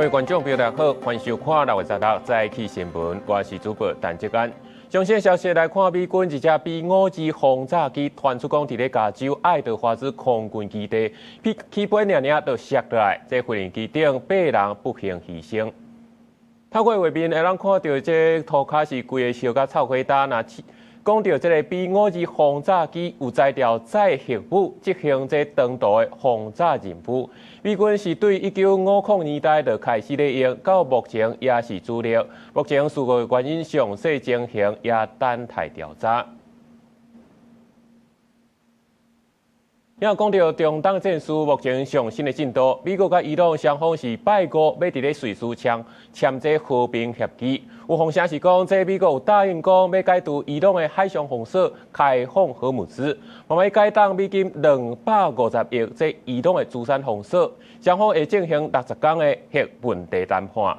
位觀眾朋友，大家好，歡迎收看6月16早起新聞，我是主播陳哲安。上新消息來看，美軍一架 B-52轟炸機傳出講，佇咧加州愛德華茲空軍基地起飛爾爾就摔落來，這飛行機頂八人不幸犧牲。透過畫面會當看著這塗跤是規个燒甲臭火焦，若講著這个 B-52轟炸機有才調載核武執行這長途的轟炸任務。美軍是對1950年代就開始咧用，到目前也是主力。目前事故的原因詳細情形也等待調查。也講著中東戰事目前上新的進度，美國佮伊朗雙方是拜五欲佇咧瑞士簽簽這和平協議。有風聲是講，這美國有答應講欲解除伊朗的海上封鎖，開放荷姆茲，嘛欲解凍美金250億這伊朗的資產封鎖，雙方會進行60天的核問題談判。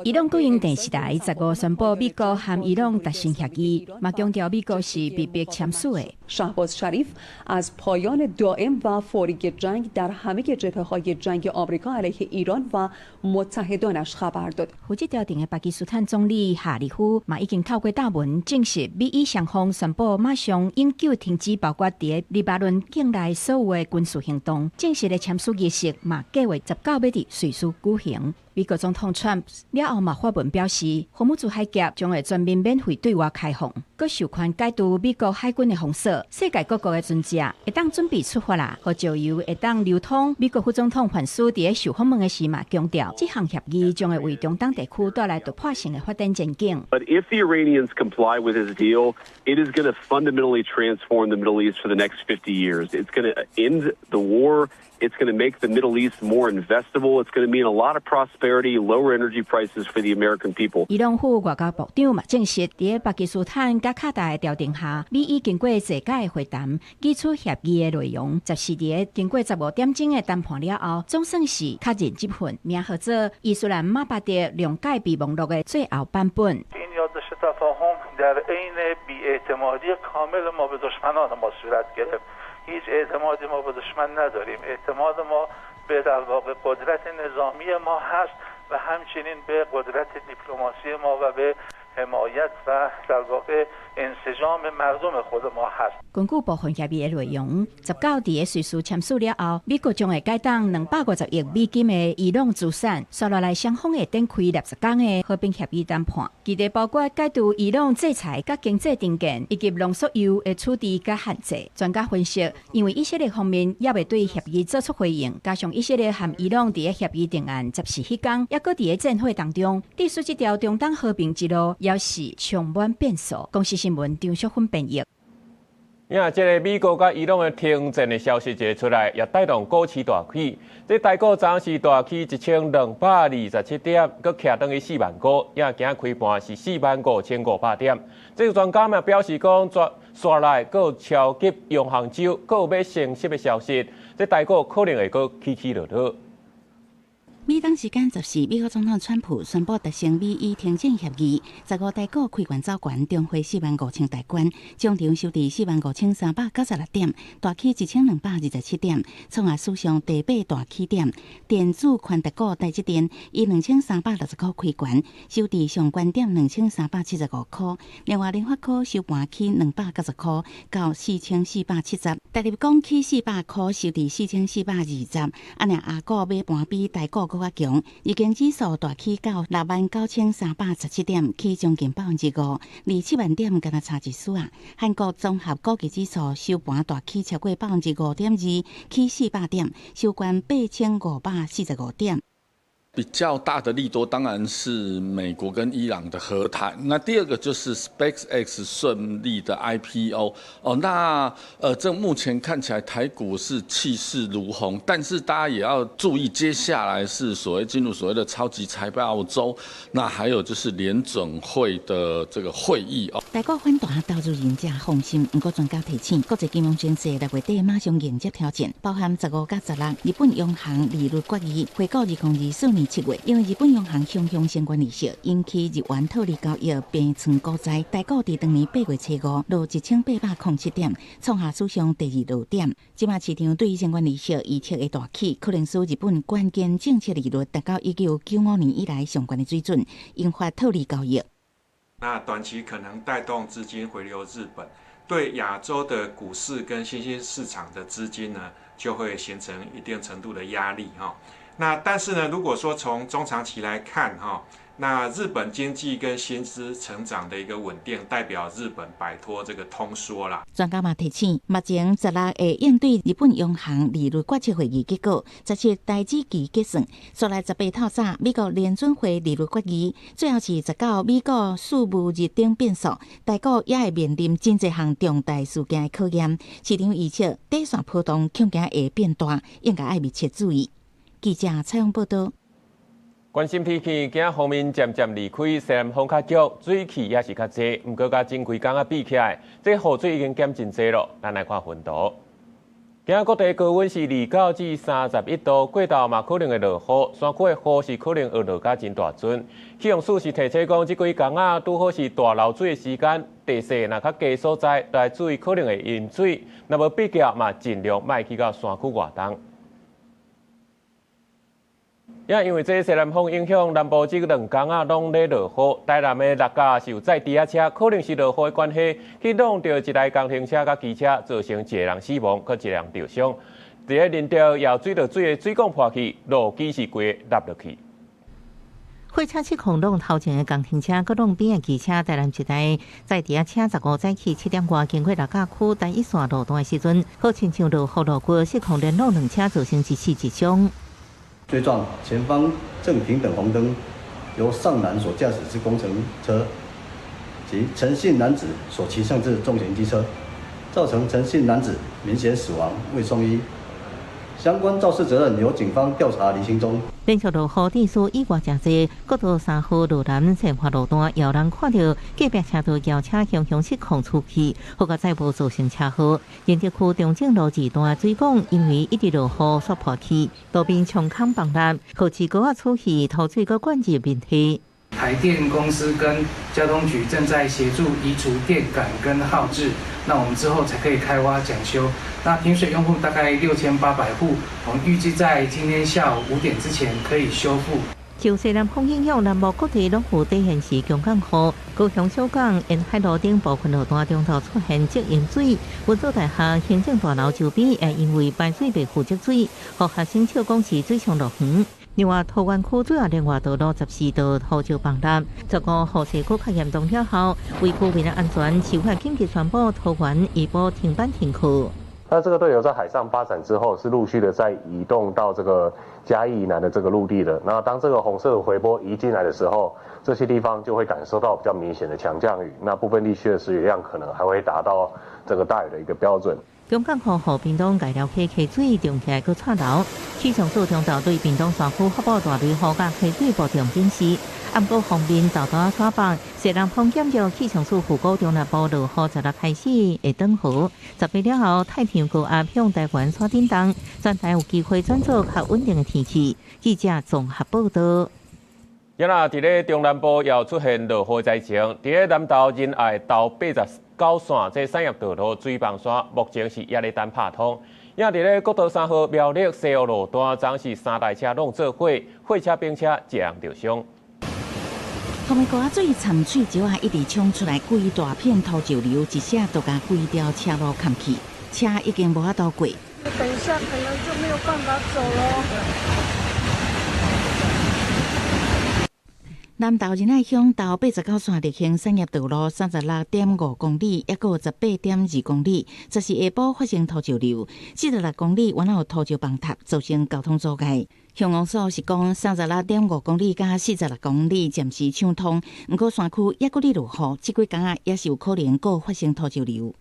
伊朗國營電視台15宣布美國和伊朗達成協議，嘛強調美國是被迫簽署的。 شهباز شریف از پایان دائم و فوری جنگ در همه جبهه های جنگ آمریکا علیه ایران و متحدانش خبر داد。負責調停的巴基斯坦總理夏立夫嘛已經透過貼文證實，美伊雙方宣布馬上永久停止包括佇黎巴嫩境內所有的軍事行動。正式的簽署儀式嘛計劃19欲佇瑞士舉行。美國總統川普了後嘛發文表示，荷姆茲海峽將會全面免費對外開放，閣授權解除美國海軍的封鎖，世界各國的船隻會當準備出發啦，予石油會當流通。美國副總統范斯佇咧受訪問的時嘛強調，這項協議將會為中東地區帶來突破性的發展前景。 But if the Iranians comply with his deal, it is going to fundamentally transform the Middle East for the next 50 years. It's going to end the war. It's going to make the Middle East more investable. It's going to mean a lot of prosperity, lower energy prices for the American people. 伊朗副外交部長嘛證實，佇巴基斯坦佮卡達的調停下，美伊經過濟擺的會談，擬出協議的內容。14日經過15點鐘的談判了後，總算是確認這份名號做伊斯蘭馬巴德諒解備忘錄的最後版本。 این یادداشت تفاهم در عین بی‌اعتمادی کامل ما به دشمنان ما صورت گرفت. هیچ اعتمادی ما به دشمن نداریم. اعتماد ما به در واقع قدرت نظامی ما هست و همچنین به قدرت دیپلماسی ما و به حمایت و در واقع انسجام مردم خود ما هست。根據部分協議的內容，19佇咧瑞士簽署了後，美國將會解凍250億美金的伊朗資產，紲落來雙方會展開60天的和平協議談判，其中包括解除伊朗制裁佮經濟停電，以及濃縮鈾的處置佮限制。專家分析，因為以色列方面猶未對協議做出回應，加上以色列和伊朗佇咧協議定案14彼工，猶閣佇咧戰火當中，致使這條中東和平之路猶是充滿變數。公視新聞張淑芬編譯。呀，這个美國佮伊朗的停戰的消息一出來，也帶動股市大起。這台股昨是大起1227點，閣徛轉去4萬塊。呀，今仔開盤是4萬5500點。這个專家嘛表示講，紲來閣有超級央行週，閣有欲升息的消息，這台股可能會閣起起落落。美東時間14，美國總統川普宣布達成美伊停戰協議。15台股開懸走懸，重回4萬5千大關，終場收佇45,396點，大起1227點，創下史上第八大起點。電子權值股台積電以2360塊開懸，收佇上懸點2375塊。另外，聯發科收盤起290塊，到4470。台立鋼起400塊，收佇4420。啊，爾亞股尾盤比台股閣較強，日經指數大起到69,317點，起將近5%，離7萬點敢若差一絲仔。韓國綜合股價指數收盤大起超過5.2%，起400點，收關8545點。比較大的利多當然是美國跟伊朗的和談，那第二個就是 SpaceX 順利的 IPO 哦，那這目前看起來台股是氣勢如虹，但是大家也要注意，接下來是所謂進入所謂的超級財報週，那還有就是聯準會的這個會議哦。台股反彈，投資人誠放心，毋過專家提醒，國際金融情勢6月底馬上迎接挑戰，包含15佮16，日本央行利率決議，回顧2024年。年7月，因為日本央行雄雄相關利息引起日元套利交易平倉股災，台股佇當年8月初5落1807點，創下史上第二落點。這馬市場對相關利息預測的大起，可能使日本關鍵政策利率達到1995年以來上懸的水準，引發套利交易。那短期可能帶動資金回流日本，對亞洲的股市跟新興市場的資金呢，就會形成一定程度的壓力哈。那但是呢，如果說從中長期來看哈，那日本經濟跟薪資成長的一個穩定，代表日本擺脫這個通縮啦。專家嘛提醒，目前16會應對日本央行利率決策會議結果，17台指期結算，煞來18透早美國聯準會利率決議，最後是19美國事務日等變數，台股也會面臨真濟項重大事件的考驗。市場預測短線波動恐驚會變大，應該愛密切注意。記者採訪報道。關心天氣，今鋒面漸漸離開，西南風較強，水汽也是較濟。毋過，佮前幾工仔比起來，這雨水已經減真濟咯。咱來看溫度，今各地高溫是29至31度，過晝嘛可能會落雨，山區的雨是可能會落甲真大陣。氣象署是提醒講，這幾工仔拄好是大漏水的時間，地勢若較低所在，來注意可能會淹水。若無必要嘛，盡量莫去到山區活動。也因為這西南風影響，南部這兩工仔攏咧落雨。台南的六甲是有載豬仔車，可能是落雨的關係，去挵著一台工程車佮機車，造成一個人死亡，閣一個人著傷。佇咧仁德也水落水的水管破去，路基是規个凹落去。貨車失控挵頭前的工程車，閣挵邊的機車，台南一台載豬仔車15早起7點外經過六甲區台一線路段的時陣，好親像落雨落過失控連挵兩車，造成一死一傷。追撞前方正停等紅燈，由上男所駕駛之工程車及陳姓男子所騎上之重型機車，造成陳姓男子明顯死亡，未送醫。相關肇事責任由警方調查釐清中。連續落雨，地數意外誠濟，國道3號路南善化路段，有人看著隔壁車道轎車雄雄失控出去，好佳哉無造成車禍。仁德區中正路二段水管因為一直落雨煞破去，路邊衝空崩裂，河池溝仔出去，土水閣灌入面體。台電公司跟交通局正在協助移除電桿跟號誌，那我們之後才可以開挖搶修。那停水用戶大概6800戶，我們預計在今天下午5點之前可以修復。受西南風影響，南部各地攏有底現時強降雨，高雄小港沿海路頂部分路段中途出現積淹水，文藻大學行政大樓周邊也因為排水袂赴積水，予學生笑講是水上樂園。另外，桃園區主要聯外道路14道土石崩塌，15雨勢閣較嚴重了後，為居民的安全，市府緊急宣布桃園預報停班停課。那這個對流在海上發展之後，是陸續的在移動到這個嘉義以南的這個陸地的。那當這個紅色回波移進來的時候，這些地方就會感受到比較明顯的強降雨。那部分地區的時雨量可能還會達到這個大雨的一個標準。強降雨，予屏東外寮溪溪水漲起來閣掣流，氣象署中晝對屏東山區發布大雷雨佮溪水暴漲警示。毋過鋒面驟大徙北，西南風減弱，氣象署預估中南部落雨16開始會轉好。18了後，太平洋高壓向台灣煞振動，全台有機會轉做較穩定的天氣。記者綜合報道。也若佇咧中南部又出現落雨災情，佇咧南投仁愛頭89線這產業道路水枋山，目前是猶咧等拍通。也佇咧國道3號苗栗西湖路段，昨是三台車攏做伙，貨車、兵車一人著傷。後面高壓水摻碎石仔一直衝出來，規大片土石流，一下就共規條車路崁去，車已經無法度過。等一下可能就沒有辦法走囉。南投仁愛鄉頭89線綠興產業道路36.5公里，抑閣18.2公里，這是下晡發生土石流，46公里原來有土石崩塌，造成交通阻礙。鄉公所是講36.5公里佮46公里暫時暢通，毋過山區抑閣咧落雨，這幾工仔也是有可能閣發生土石流。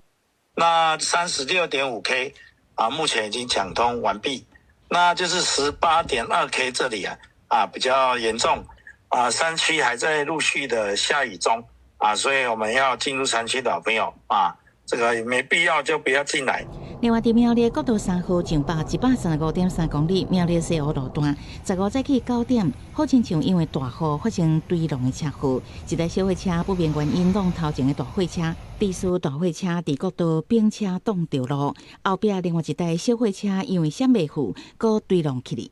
那36.5 K 啊，目前已經搶通完畢，那就是18.2 K 這裡啊，比較嚴重。啊，山區還在陸續的下雨中啊，所以我們要進入山區的朋友啊，這個沒必要就不要進來。另外，佇苗栗國道3號上北135.3公里苗栗西湖路段，15早起9點，好親像因為大雨發生墜浪的車禍，一台小貨車不明原因撞頭前的大貨車，致使大貨車佇國道並車擋著路，後壁另外一台小貨車因為閃袂赴，閣墜浪去哩。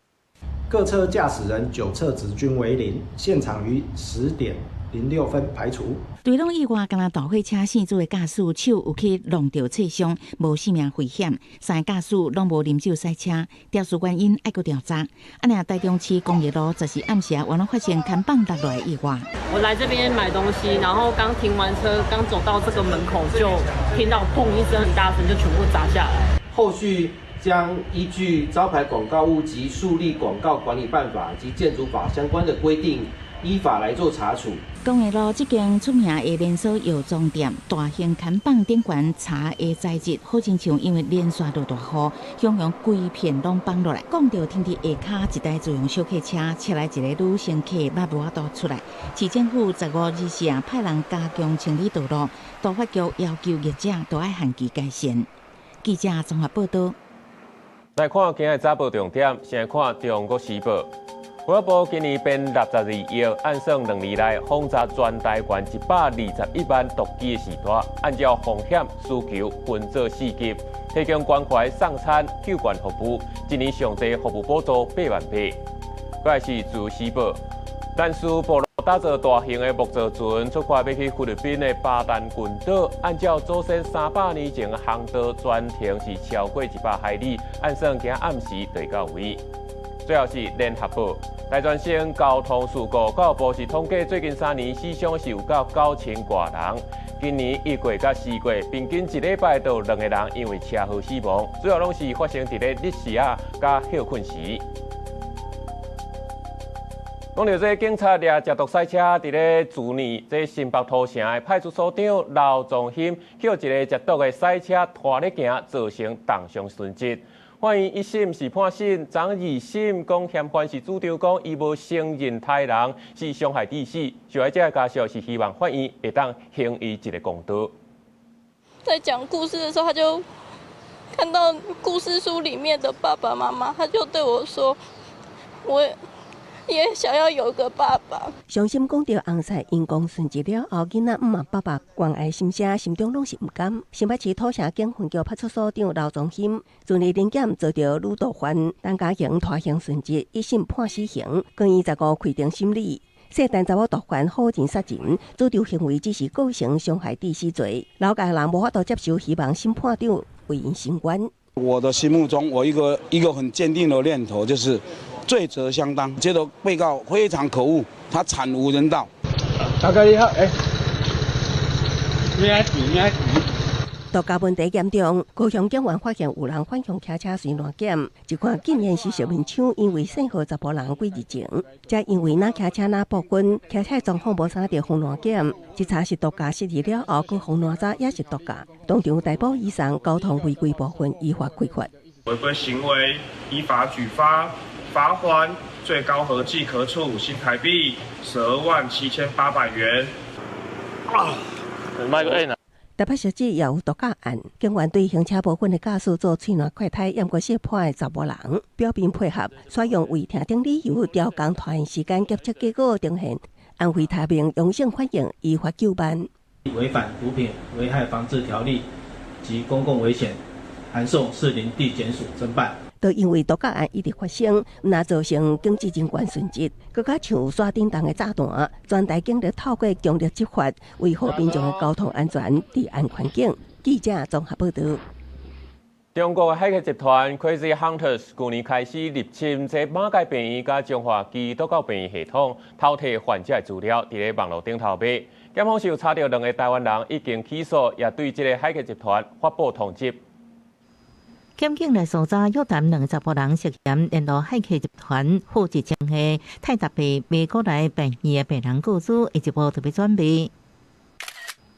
各車駕駛人酒測值均為零，現場於10點06分排除。墜浪意外，敢若大貨車姓朱的駕駛手有去弄著車廂，無性命危險。三个駕駛攏無啉酒駛車，調查原因愛閣調查。按呢，台中市工業路14暗時原來發生牽棒落來意外。我來這邊買東西，然後剛停完車，剛走到這個門口就聽到砰一聲很大聲，就全部砸下來。後續將依據招牌廣告物及樹立廣告管理辦法及建築法相關的規定，依法來做查處。工業路這間出名的連鎖藥妝店，大型看板頂懸茶的材質，好親像因為連續落大雨，雄雄規片攏崩落來。講著停佇下跤一台自用小客車，車內一个女乘客嘛無法度出來。市政府15日啊派人加強清理道路，都發局要求業者都愛限期改善。記者綜合報道。來看今日早報重點，先來看《中國時報》。衛福部今年編62億，按算2年內轟炸全台灣121萬獨居的時代，按照風險需求分做四級，提供關懷送餐、救援服務，一年上濟服務補助8萬八。閣來是《自由時報》，蘭士部落打造大型的木造船，出發欲去菲律賓的巴丹群島。按照祖先300年前的航道，全程是超過100海里，按算今暗時就會到位。最後是聯合報，台全省交通事故，教育部是統計最近3年死傷是有到9000外人。今年1月佮4月，平均一禮拜就有兩個人因為車禍死亡，主要攏是發生佇咧日時仔佮歇睏時。講著這警察掠食毒賽車，佇咧去年這新北土城的派出所長劉宗興，予一个食毒的賽車拖咧行，造成重傷殉職。法院一審是判死，昨二審講嫌犯是主張講伊無承認刣人是傷害致死，受害者的家屬是希望法院會當還伊一个公道。在講故事的時候，他就看到故事書裡面的爸爸媽媽，他就對我說：我也想要有個爸爸。傷心講著翁婿因公殉職了後，囡仔毋問爸爸關愛心聲，心中攏是毋甘。新北市土城警分局派出所長劉宗興，去年臨檢遭著女毒販陳嘉瑩拖行殉職，一審判死刑，更於15開庭審理。涉單查某毒販火警殺人，主張行為只是構成傷害致死罪。老家人無法度接受，希望審判長為𪜶伸冤。我的心目中，我一個很堅定的念頭就是。罪責相當，覺得被告非常可惡，他慘無人道。大哥你好，哎，咩事咩事？毒駕問題嚴重，高雄警員發現有人反向騎車隨亂檢，一看竟然是熟面槍，因為姓何查埔人幾日前，才因為若騎車若報分，騎車狀況無啥著防亂檢，一查是毒駕失去了後，閣予攔查也是毒駕，當場逮捕以上交通違規部分依法開罰。違規行為依法舉發。罰鍰最高合計可處新台幣127,800元。啊，賣個 N 啊！台北市也有毒駕案，警員對行車無分的駕駛做喙瀾快胎，猶閣識破的查某人，表面配合，採用違停等理由調工拖延時間，檢測結果呈現安非他命陽性反應，依法究辦。違反毒品危害防治條例及公共危險，函送士林地檢署偵辦。都因為毒駕案一直發生，毋但造成警職人員殉職，閣較像山頂洞的炸彈，全台警力透過強力執法，維護民眾的交通安全、治安環境。記者綜合報導。中國的駭客集團 Crazy Hunters 舊年開始入侵這馬偕病院佮彰化基督教病院系統，偷提患者的資料，佇咧網路頂頭賣。檢方是有查著兩个台灣人已經起訴，也對這个駭客集團發布通緝。檢警來搜查約談兩个查埔人涉嫌聯絡駭客集團負責前的泰達幣賣過來病院的病人個資，一步特別轉賣。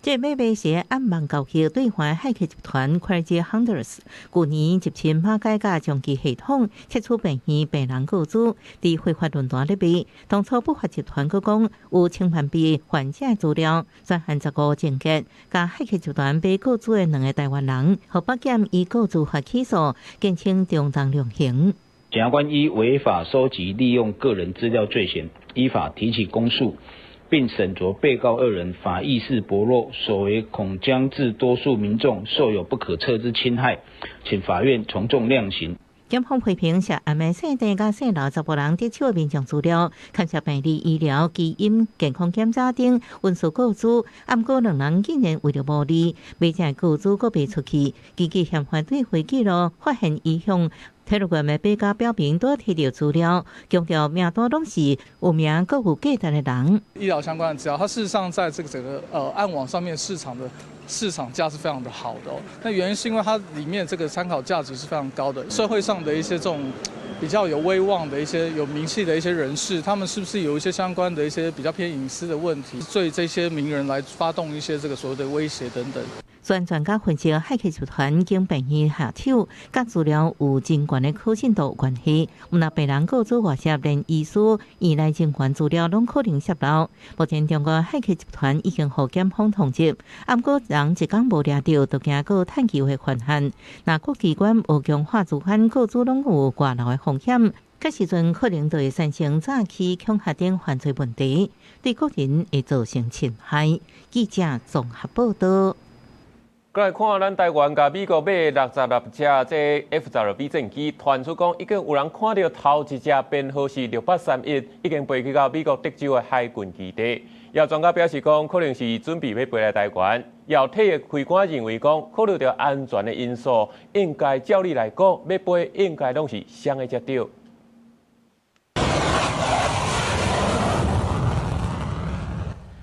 這個買賣是暗網交易對岸駭客集團 Crazy Hunters，舊年入侵馬偕佮將其系統竊取病院病人個資，佇非法論壇咧賣。當初不法集團閣講有千萬筆患者資料，專案15偵結，共駭客集團買個資的兩个台灣人，予北檢依個資法起訴，減輕中重量刑。檢察官依違法收集利用個人資料罪嫌，依法提起公訴。並審酌被告二人法意識薄弱，所為恐將致多數民眾受有不可測之侵害，請法院從重量刑。檢方批評涉案的姓鄭佮姓劉查埔人得手的民眾資料，牽涉病歷、醫療、基因、健康檢查等隱私個資，毋過兩人竟然為著牟利，買這個資閣賣出去，根據嫌犯對話記錄發現，伊向 Telegram 的買家表明都提著資料，強調名單攏是有名閣有價值的人。醫療相關的資料，它事實上在這個整個暗網上面市場的市場價是非常的好的哦。那原因是因為它裡面這個參考價值是非常高的，社會上的一些這種比較有威望的一些有名氣的一些人士，他們是不是有一些相關的一些比較偏隱私的問題，對這些名人來發動一些這個所謂的威脅等等。雖然專家分析，駭客集團經病院下手，佮資料有真懸的可信度有關係。毋但病人個資外泄，連醫師、院內人員資料攏可能洩露。目前中國駭客集團已經予檢方通緝，毋過人一工無掠著，就驚閣趁機會犯案。若國機關無強化治安，個資攏有外流的風險。這時陣可能就會產生早期恐嚇等犯罪問題，對個人會造成侵害。記者綜合報道。過來看，咱台灣共美國買66架這 F-16V 戰機，傳出講已經有人看著頭一隻編號是6831，已經飛去到美國德州的海軍基地。也有專家表示講，可能是準備欲飛來台灣。也有退役飛官認為講，考慮著安全的因素，應該照理來講，欲飛應該攏是雙个才對。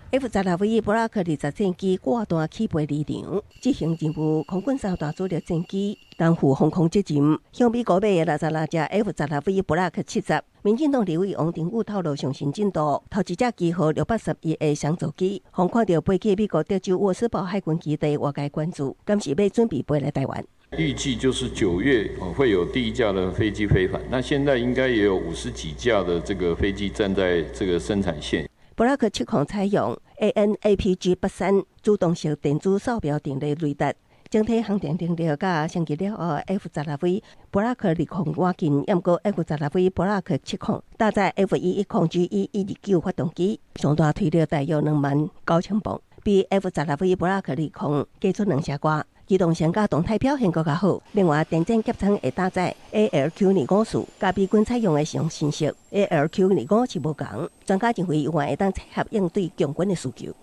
F-16V 布拉克20戰機掛單起飛離場，執行任務。空軍三大主力戰機擔負防空責任，向美國買的66架 F-16V 布拉克70。民進黨立委王定宇透露上新進度，頭一隻機號6831的雙座機，予看著飛去美國德州沃斯堡海軍基地，外界關注，敢是欲準備飛來台灣？預計就是9月會有第一架的飛機飛返，那現在應該也有50幾架的這個飛機站在這個生產線。布拉克70採用 AN/APG 83主動式電子掃描定位雷達，整體航程能力佮升級了後 F-16V 布拉克20倚近，毋過 F-16V 布拉克70搭載 F110GE 129發動機，上大推力大約2萬9千磅，比 F-16V 布拉克20加出2成外。機動性佮動態表現閣較好。另外，電戰夾艙會搭載 ALQ-25，佮美軍採用的上新式 ALQ-25 是無仝。專家認為，有望會當配合應對共軍的需求。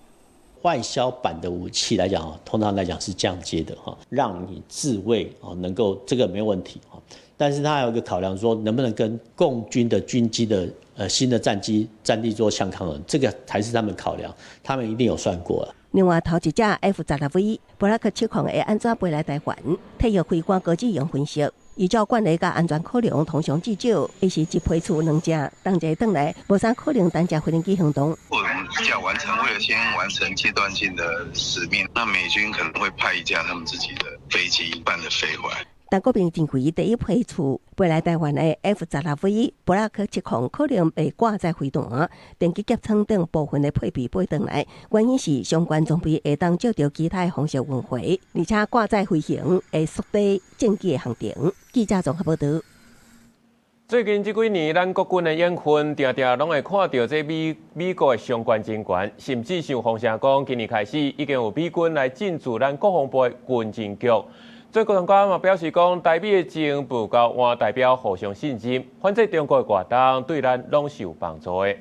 外銷版的武器來講，通常來講是降階的哈，讓你自衛哦，能夠這個沒問題哈。但是它還有一個考量，說能不能跟共軍的軍機的新的戰機戰力做相抗衡，這個才是他們考量，他們一定有算過了。另外，頭一隻 F-16V 布拉克70會按怎飛來台灣？退役飛官高志榮分析，依照慣例佮安全考量，通常至少會是一批次兩架，當這轉來無啥可能單架飛行機行動。我們一架完成，為了先完成階段性的使命，那美軍可能會派一架他們自己的飛機半的飛回來。陳國平認為，第一批次飛來台灣的 F-16V 布拉克70可能會掛載飛彈、電機夾艙等部分的配備飛轉來，原因是相關裝備會當照著其他的方式運回，而且掛載飛行會縮短戰機的航程。記者綜合報導。最近這幾年，咱國軍的演訓，定定攏會看著這美國的相關軍官，甚至像風聲講，今年開始已經有美軍來進駐咱國防部的軍情局。最高長官嘛表示講，台美的情報交換代表互相信任，反正中國的活動對咱攏是有幫助的。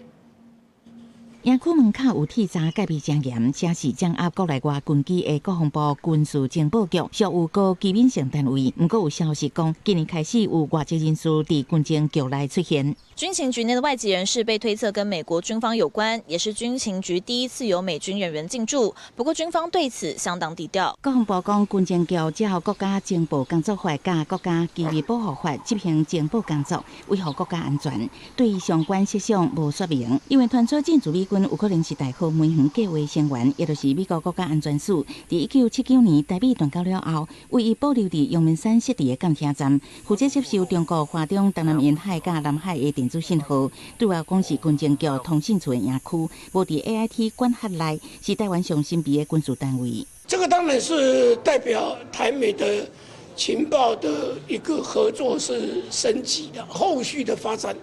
營區門口有鐵閘戒備真嚴，這是掌握國內外軍機的國防部軍事情報局，屬有高機敏性單位。毋過有消息講，今年開始有外籍人士佇軍情局內出現。軍情局內的外籍人士被推測跟美國軍方有關，也是軍情局第一次有美軍人員進駐。不過軍方對此相當低調。國防部講，軍情局照國家情報工作法佮國家機密保護法執行情報工作，維護國家安全。對相關設想無說明，因為傳出進駐美軍。軍有可能是大和梅園計畫成員，也就是美國國家安全署，佇1979年台美斷交了後，唯一保留佇陽明山設置的監聽站，負責接收中國華中東南沿海佮南海的電子信號。對外講是軍情局通信處的營區，無佇 AIT 管轄內，是台灣上神秘的軍事單位。這個當然是代表台美的情報的一個合作是升級的，後續的發展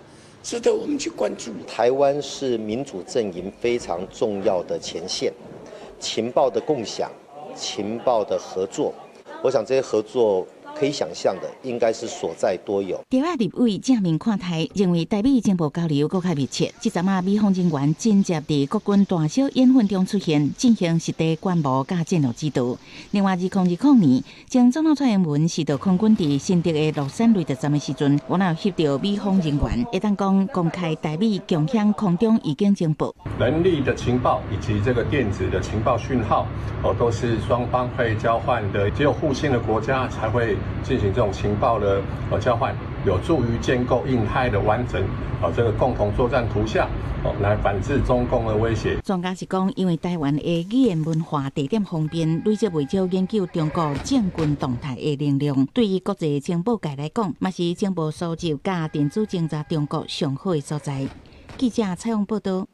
值得我們去關注。台灣是民主陣營非常重要的前線，情報的共享、情報的合作，我想這些合作可以想象的，應該是所在多有。台灣立委正面看待，認為台美情報交流閣較密切。這陣仔美方人員真正佇國軍大小演訓中出現，進行實地觀摩佮戰略指導。另外，2020年，前總統蔡英文視導空軍佇新竹的樂山雷達站的時陣，有若翕著美方人員，會當講公開台美共享空中預警情報。人力的情報以及這個電子的情報訊號，哦，都是雙方會交換的。只有互信的國家才會進行這種情報的交換，有助於建構印太的完整啊這個共同作戰圖像，哦，來反制中共的威脅。專家是講，因為台灣的語言文化地點方便，累積袂少研究中國政軍動態的能量，對於國際情報界來講，嘛是情報收集佮電子偵查中國上好的所在。記者採訪報導。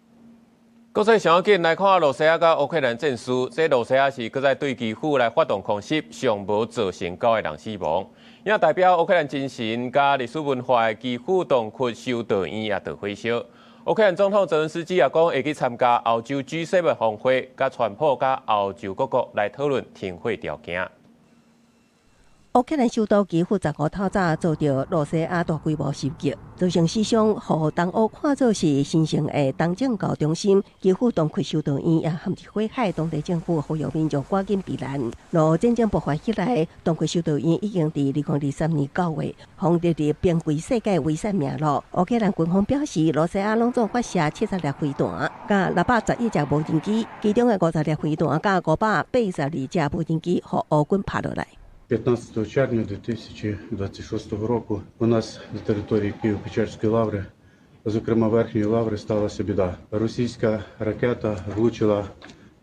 國際上要緊來看，羅西亞佮烏克蘭戰事。這羅西亞是閣再對基輔來發動空襲，上無造成9個人死亡。也代表烏克蘭精神佮歷史文化的基輔東區修道院也著火燒。烏克蘭總統澤倫斯基也講會去參加歐洲 G7 峰會，佮川普佮歐洲各國來討論停火條件。烏克蘭首都基輔15透早遭著羅西亞大規模襲擊，造成死傷，予東歐看做是神聖的東正教中心。基輔東區修道院也陷入火海，當地政府呼籲民眾趕緊避難。俄烏戰爭爆發以來，東區修道院已經佇2023年9月予列入瀕危世界遺產名錄。烏克蘭軍方表示，羅西亞攏總發射70粒飛彈，佮611隻無人機，其中的50粒飛彈佮582隻無人機，予烏軍拍落來。 15 червня 2026 року у нас на території Києво-Печерської лаври, зокрема Верхньої лаври, сталася біда. Російська ракета влучила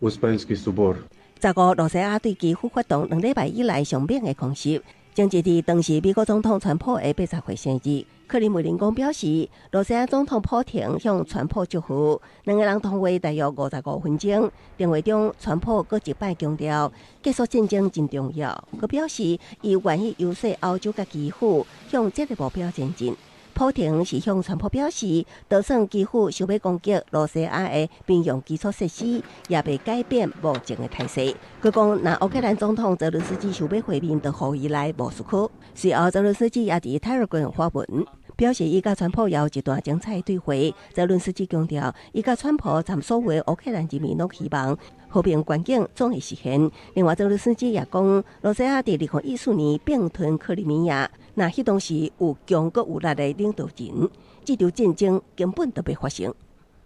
в Успенський собор. 15羅西亞對基輔發動2禮拜以來上猛的空襲，正值佇當時美國總統川普的80歲生日。克里姆林宮表示，羅西亞總統普廷向川普祝賀，兩个人通話大約55分鐘。電話中，川普閣一擺強調結束戰爭真重要，閣表示伊願意遊說歐洲佮基輔向這个目標前進。普廷是向川普表示，就算基輔想欲攻擊羅西亞的民用基礎設施，也袂改變目前的態勢。閣講，若烏克蘭總統澤倫斯基想欲會面，就予伊來莫斯科。隨後，澤倫斯基也佇 Telegram 發文，表示伊佮川普有一段精彩對話。澤倫斯基強調，伊佮川普參所有烏克蘭人民攏希望和平願景總會實現。另外，澤倫斯基也講，羅西亞佇2014年併吞克里米亞，若彼當時有強閣有力的領導人，這場戰爭根本就袂發生。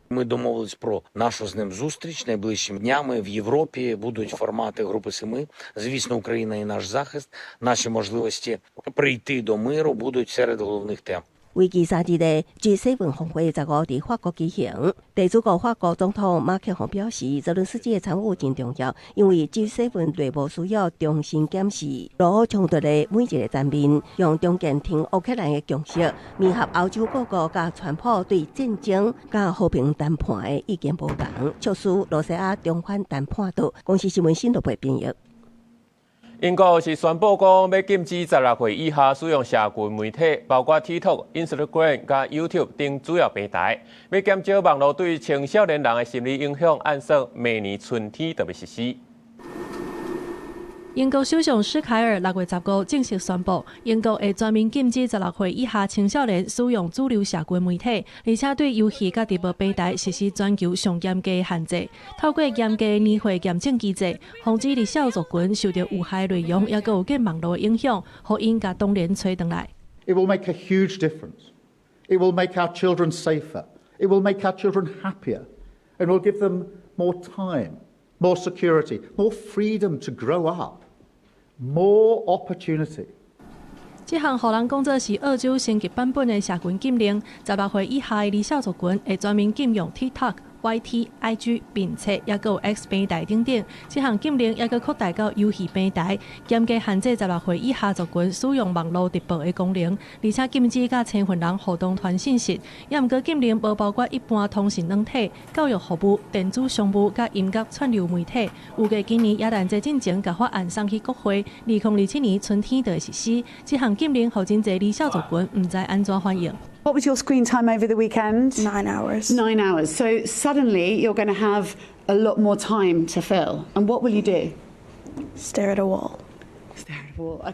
Ми домовились про нашу з ним зустріч найближчими днями в Європі. Будуть формати Групи Семи. Звісно, Україна і наш захист, наші можливості прийти до миру будуть серед головних тем. 為期3日的 G7 峰會15佇法國舉行。地主國法國總統馬克宏表示，澤倫斯基的參與真重要，因為 G7 內部需要重新檢視俄烏衝突的每一个層面，用重建挺烏克蘭的共識，彌合歐洲各國佮川普對戰爭佮和平談判的意見無仝，促使羅西亞重返談判桌。公視新聞新羅貝編譯。英國是宣布講，欲禁止16歲以下使用社群媒體，包括 TikTok、Instagram 佮 YouTube 等主要平台，欲減少網路對青少年人的心理影響，按算明年春天就欲實施。英國首相施凱爾6月15正式宣布，英國會全面禁止16歲以下青少年使用主流社群媒體，而且對遊戲佮直播平台實施全球上嚴格的限制。透過嚴格年歲驗證機制，防止兒少族群受著有害內容，抑閣有見網路的影響，予𪜶共童年揣轉來。 It will make a huge difference. It will make our children safer. It will make our children happier, and will give them more time, more security, more freedom to grow up. More opportunity. 這項予人講做是澳洲升級版本的社群禁令，16歲以下的兒少族群會全面禁用 TikTok、YT、IG、面冊，抑閣有 X 平台等等。這項禁令抑閣擴大到遊戲平台，嚴格限制16歲以下族群使用網路直播的功能，而且禁止佮身份人互動傳訊息。抑毋過禁令無包括一般通訊軟體、教育服務、電子商務佮音樂串流媒體。預計今年耶誕節進前共法案送去國會，2027年春天就會實施。這項禁令予真濟年少族群毋知按怎反應。 What was your screen time over the weekend? 9 hours. 9 hours. So suddenly you're going to have a lot more time to fill. And what will you do? Stare at a wall. Stare at a wall.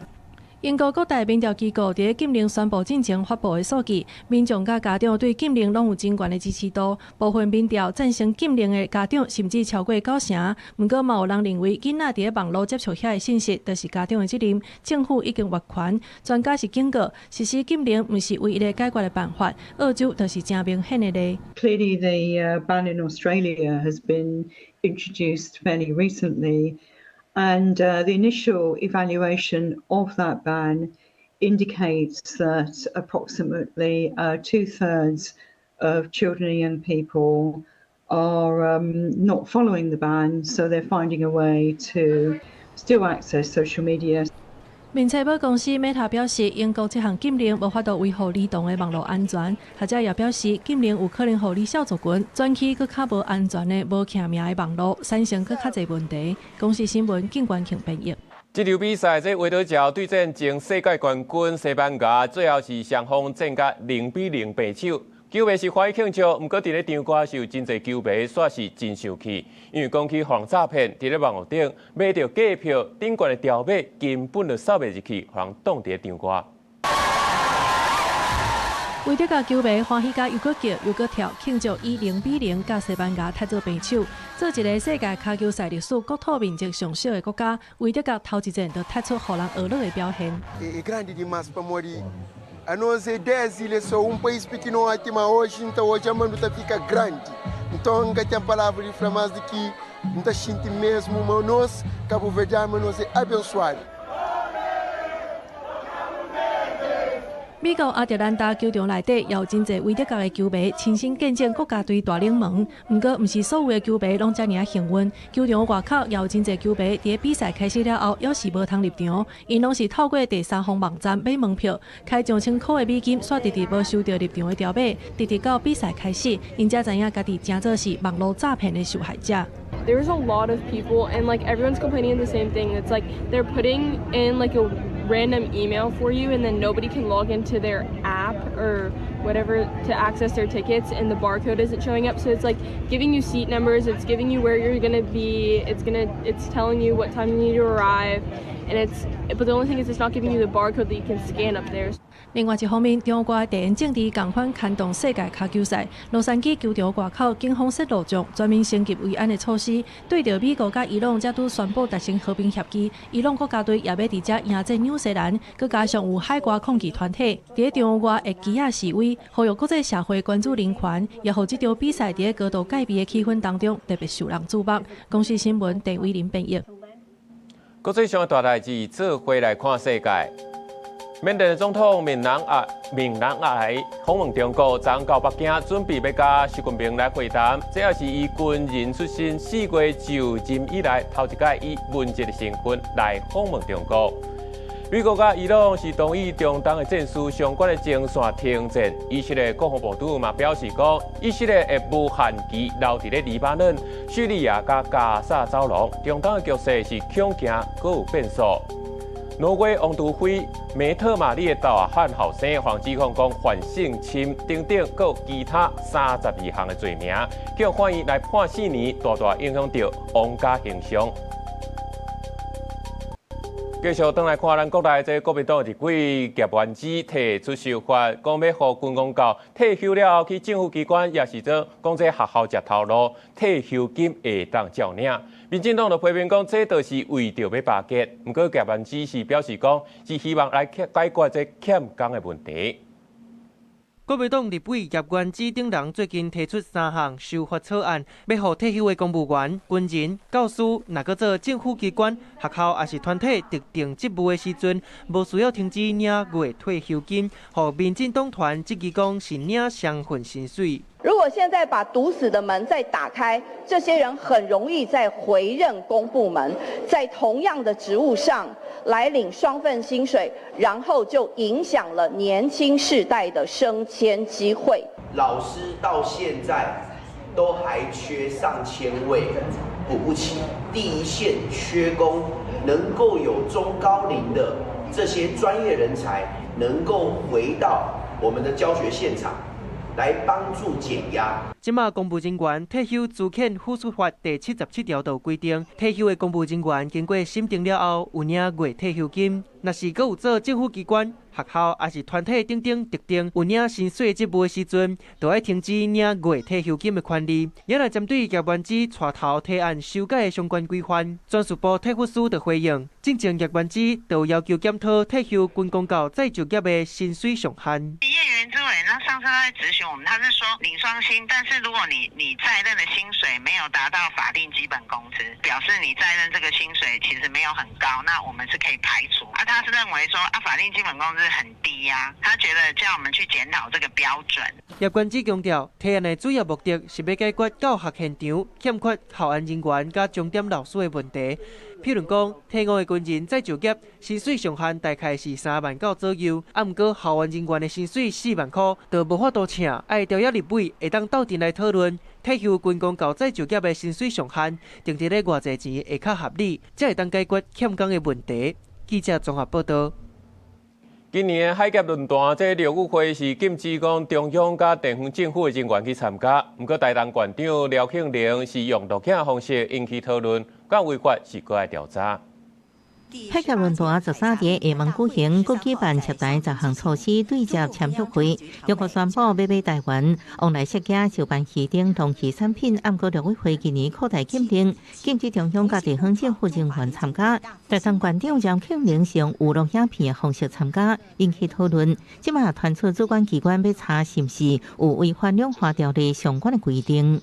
英國各大民調機構佇禁令宣布進前發布的數據，民眾佮家長對禁令攏有真懸的支持度。部分民調贊成禁令的家長甚至超過九成。毋過嘛有人認為，囡仔佇網路接觸遐的信息，就是家長的責任。政府已經越權。專家是警告，實施禁令毋是唯一的解決的辦法。澳洲就是誠明顯的例。 Clearly, the ban in Australia has been introduced fairly recently. And the initial evaluation of that ban indicates that approximately 2/3 of children and young people are not following the ban, so they're finding a way to still access social media. 面冊母公司 Meta 表示，英國這項禁令無法度維護兒童的網路安全。學者也表示，禁令有可能予年少族群轉去閣較無安全的無記名的網路，產生閣較濟問題。公視新聞景關慶編譯。這場比賽，這維多喬對戰前世界冠軍西班牙，最後是雙方戰甲0比0平手。球迷是歡喜慶祝，毋過佇咧場外是有真濟球迷煞是真生氣，因為講去予人詐騙，佇咧網路頂買著假票，頂懸的條碼根本就掃袂入去，予人擋佇咧場外。維德國球迷歡喜甲又閣叫又閣跳，慶祝以0比0佮西班牙踢做平手。做一个世界跤球賽歷史國土面積上小的國家，維德國頭一戰就踢出予人呵咾的表現。 A nós é 10 ilhas, só um país pequenote, mas hoje, então hoje a mundo fica grande. Então, não tem palavra de falar mais de que não está sentindo mesmo, mas nós, Cabo Verdeano, nós é abençoado. 美國亞特蘭大球場內底也有真濟維德國的球迷親身見證國家隊大冷門。毋過，毋是所有的球迷攏遮爾仔幸運。球場外口也有真濟球迷，佇比賽開始了後，猶是無通入場。𪜶攏是透過第三方網站買門票，開上千箍的美金，煞遲遲無收著入場的條碼。直直到比賽開始，𪜶才知影家己成做是網路詐騙的受害者。 There's a lot of people, and like everyone's complaining the same thing. It's like they're putting in like a random email for you, and then nobody can log into their app or whatever to access their tickets, and the barcode isn't showing up. So it's like giving you seat numbers, it's giving you where you're gonna be, it's telling you what time you need to arrive, and it's but the only thing is it's not giving you the barcode that you can scan up there. 另外一方面，中國地緣政治仝款牽動世界跤球賽，洛杉磯球場外口警方設路障，全面升級維安的措施。對著美國佮伊朗才拄宣布達成和平協議，伊朗國家隊也欲佇遮迎戰紐西蘭，閣加上有海外抗議團體佇場外的旗仔示威，呼籲國際社會關注人權，也予這場比賽佇高度戒備的氣氛當中特別受人矚目。公視新聞鄭偉林編譯。國際上的大代誌，做伙來看世界。緬甸的總統敏昂啊敏昂萊訪問中國，昨昏到北京，準備欲佮習近平來會談。這也是伊軍人出身4月就任以來頭一擺以文職的身份來訪問中國。美國佮伊朗是同意中東的戰事相關的前線停戰。以色列國防部長嘛表示講，以色列會無限期留佇咧黎巴嫩、敘利亞佮加薩走廊。中東的局勢是恐驚閣有變數。挪威王儲妃梅特瑪麗的大漢後生，予人指控講犯性侵等等，閣有其他32項的罪名，叫法院來判4年，大大影響著王家形象。繼續轉來看咱國內這國民黨立委葉元之提出修法，講欲予軍公教退休了後去政府機關，抑是做講這學校食頭路，退休金會當照領。民進黨就批評講，這就是為著欲巴結。毋過葉元之是表示講，是希望來解決這欠工的問題。國民黨立委葉元之等人最近提出三項修法草案，欲予退休的公務員、軍人、教師，若閣做政府機關、學校抑是團體特定職務的時陣，無需要停止領月退休金，予民進黨團質疑講是領雙份薪水。如果現在把堵死的門再打開，這些人很容易再回任公部門，在同樣的職務上來領雙份薪水，然後就影響了年輕世代的升遷機會。老師到現在都還缺上千位，補不齊。第一線缺工，能夠有中高齡的這些專業人才，能夠回到我們的教學現場。來幫助減壓。這馬公務人員退休資遣撫恤法第77條就規定，退休的公務人員經過審定了後，有領月退休金。若是閣有做政府機關、學校抑是團體等等特定有領薪水職務的時陣，就愛停止領月退休金的權利。也來針對葉元之帶頭提案修改的相關規範，專事部退撫司就回應，進前葉元之就要求檢討退休軍公教再就業的薪水上限。葉元之委員，那上次在質詢我們，他是說領雙薪，但是如果你在任的薪水沒有達到法定基本工資，表示你在任這個薪水其實沒有很高，那我們是可以排除。啊，他是認為說啊，法定基本工資很低呀，啊，他覺得叫我們去檢討這個標準。葉元之強調，提案的主要目的是欲解決教學現場欠缺校安人員佮鐘點老師的問題。譬如講，退伍的軍人再就業，薪水上限大概是3萬九左右，啊，毋過校安人員的薪水4萬箍，就無法度請。愛調約立委會當鬥陣來討論退休軍公教再就業的薪水上限，定佇咧偌濟錢會較合理，才會當解決欠工的問題。記者綜合報道。今年的海峽論壇，這陸委會是禁止講中央佮地方政府的人員去參加。毋過台東縣長廖慶玲是用錄影方式引起討論，敢違法是閣愛調查。海峽論壇13佇廈門舉行，閣舉辦洽談10項措施對接簽約會。中國宣布欲買台灣旺來設計石斑魚等農漁產品，毋過陸委會今年擴大禁令，禁止中央佮地方政府人員參加。台東縣長廖慶玲是用有錄影片的方式參加，引起討論。這馬傳出主管機關欲查是毋是有違反兩化條例相關的規定。